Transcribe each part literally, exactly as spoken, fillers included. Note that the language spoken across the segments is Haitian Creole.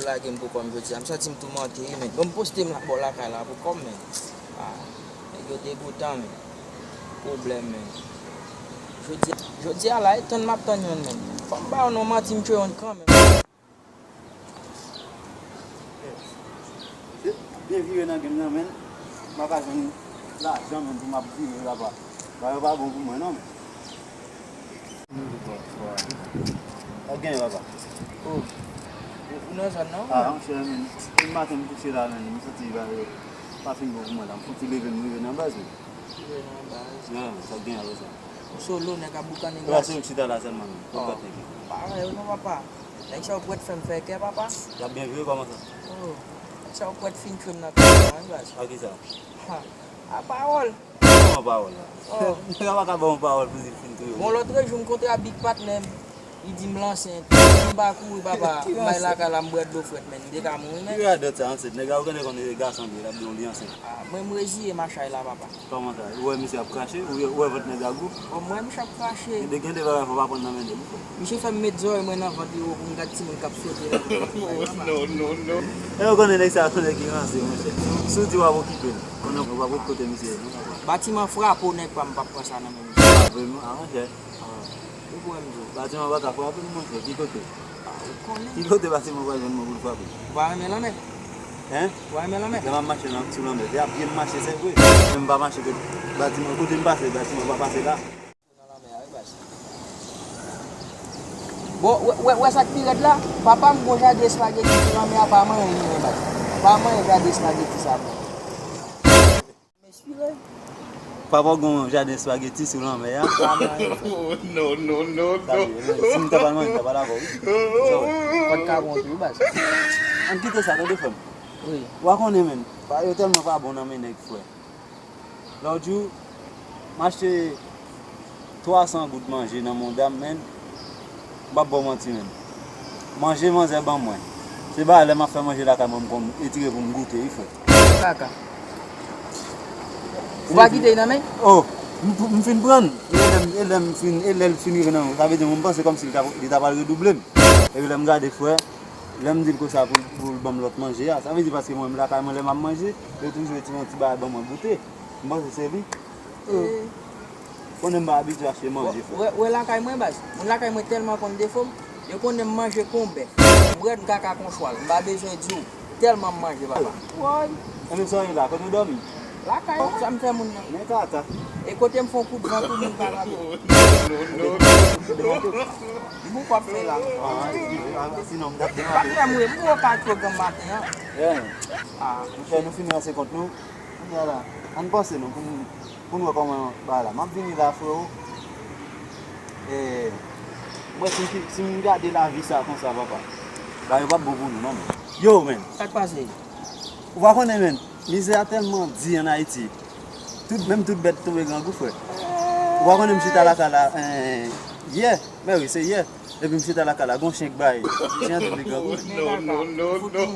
Lage m pou kò m jodi a. M santi m toumante, wi, men. Bon, m poste m la, bò lakay la pou kò m, men. Ah, nèg yo degoutan, men. Pwoblèm, men. Jodi, jodi a la, e tann m ap tann yonn, men. Fò m ba yo non manti, m tchwe yonn kanmenm. Byen vire nan game nan, men. M pa ka jwenn lajan, men, pou m ap vire laba. Ba yo pa bon pou mwen, non, men. Ap genyen, papa. Oh. Ou, ou nan zòn nan, ah, monchè, men, depi maten m kouche la, men, m santi ba yo pa fin bon pou mwen la. M fouti leve, m rive nan baz, men. Rive nan baz. Non, sa gen apre sa. Ou solo, nèg ap boukannen. Papa, se yon chita la sèlman, men. Oh. Parèy, non, papa. Nèg sa yo prèt fè m fè kè, papa. Y ap byen vire, kòman sa? Oh. Nèg sa yo prèt fin tchwe m nan kay la, wi, baz. A ki sa? Ha. A pawòl. Kòman pawòl la? Oh. Nèg la pa ka ba w yon pawòl pou di l fin touye w. Bon, lòtrejou, m kontre a Big Patnè m. Li di m l ansent. M pa kouri, papa. M bay lakay la, m bwè dlo frèt, men. M te ka mouri, men. Ki radòt sa, ansent? Nèg la, ou konnen, konnen gason li, l ap di w li ansent. Ah, mwen, m reziye machay la, papa. Kòman sa? Ou wè misye ap krache? Ou wè, ou wè vant nèg la gwo? Bon, m wè misye ap krache. Gen de, gen de bagay fò w pa pran nan men nèg, wi, frè. Misye fè m met zòrèy mwen nan vant li, pou m gad timoun k ap sote nan vant li. Oh, non, non, non. E ou konnen nèg sa a se yon nèg ki ranse, monchè. Si w di w ap okipe l, konnen w p ap okipe misye, non, papa. Batiman frape w, nèg pa m, p ap pran sa nan men misye. Frape m, a, monchè. Ah, ou kwè m di w? Batiman pa ka frape m, monchè. Ki kote? Ah, ou konnen. Ki kote batiman pral jwenn mwen pou l frape m? Ou pa renmen lanmè? Hein? Ou pa renmen lanmè? Lè m ap mache nan, sou lanmè, se a pye m mache, se vre. Men m pa mache kot batiman, kote m pase, batiman pa pase la. Nan lanmè a, wi, baz. Bon, wè, wè, wè sa k pi rèd la? Papa m gon jaden espageti sou lanmè a, pa manyen li, non, baz. Pa manyen jaden espageti sa, non. M espire. Papa w gon jaden espageti sou lanmè a. Pa manyen, frè. Oh, non, non, non, non. Sa vle, si m ta pral manje, m ta pral avè w, wi. Sa w wè? Kòd ka bon tou, baz. Ann kite sa, tande, frè m. Wi. Ou pa konnen, menm, pa, yo tèlman pa bon nan men nèg, frè. Lòt jou, m achte twa san goud manje nan Mondam, menn. M p ap ba w manti, menn. Manje manzè ban mwen. Se bagay lè m ap fè manje lakay mwen, m konn etire pou m goute, wi, frè. Kaka. Ou pa kite l nan men? Oh, m, m fin pran l. E lè m, e lè m fin, e lè l fin rive nan men m, sa vle di m panse kòmsi li ta, li ta pral redouble m. Epi lè m gade, frè, lè m di l konsa pou, pou l ban m lòt manje a, sa vle di paske mwen menm lakay mwen lè m ap manje, yo toujou retire yon ti bagay ban mwen goute. M panse se li. Eh. Konnen m pa abitye achte manje, frè. Wè, wè lakay mwen, baz. Moun lakay mwen tèlman konn defo m, yo konnen m manje kon bèf. M rèd, m kaka kon chwal. M pa bezwen di w. Tèlman m manje, papa. Woy. Enben, sa w ye la? Kote w dòmi? Lakay mwen, sa m fè moun nan. Men kaka. E kote m fè yon kout van, tout moun pa rape. M pou w ap fè la. Ah, eskize, ah, sinon m t ap demande. Pa fè m ri, m pou w ka tro granm maten an. Yeah. Ah. Monchè, nou fin ranse kont nou. Kounye a la, ann panse non, pou n, pou n wè kòman bagay la. M ap vini la, freo. E, mwen, si m ki, si m gade lavi sa konsa, papa, bagay yo p ap bon pou nou, non, men. Yo, men. Sa k pase? Ou pa konnen, men, mizè a tèlman di ann Ayiti. Tout, menm tout bèt tonbe grangou, frè. Ou pa konnen m chita lakay la, eh, yè. Men wi, se yè. Epi m chita lakay la, gon chen k bay. Chen an tonbe grangou. Non, non, non, non.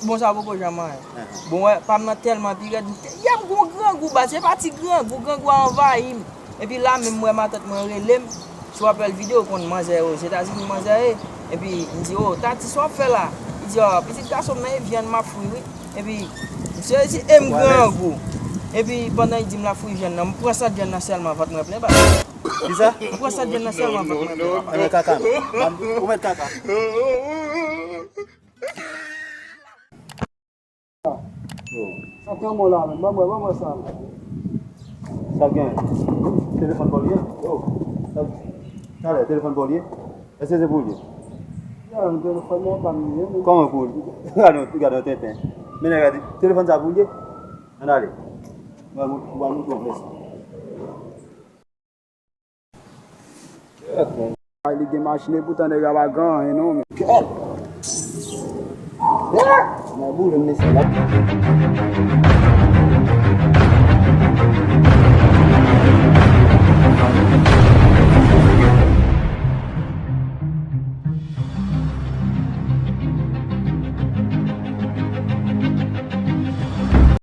Bon, sa poko janm anyen. Bon, wè, pa m nan tèlman pi rèd. Yè m gon grangou, baz, se pa ti grangou, grangou a anvayi m. Epi la menm, m wè matant mwen rele m. Si w ap wè l videyo, w konn manzè yo, Ozetazini manzè ye. Epi m di, "O, Tati, sa w ap fè la?" Li di, "O, pitit gason m nan, e vyann m ap fri, wi." Epi m sezi e m grangou. Epi pandan li di m l ap fri vyann nan, m pran sant vyann nan sèlman, vant mwen plen, baz. Kisa? M pran sant vyann nan sèlman, vant mwen plen, papa. Anben kaka. Ou mèt kaka. Sa k nan men w la menm? Ban mwen, ban mwen sa. Sa k gen? Telefòn pa w li ye? Yo. Sa, talè, telefòn pa w li ye? Èske se pou w li ye? Non, telefòn nan pa m li ye, men. Kòman pou w li? Gade yon, gade yon tenten. Men nèg la di, telefòn sa pou w li ye? Ann ale. Mwen, mwen, mwen, mwen, mwen. Ay, li gen machin, epoutan nèg la pa gen anyen non, men. Nan boule m mesye la.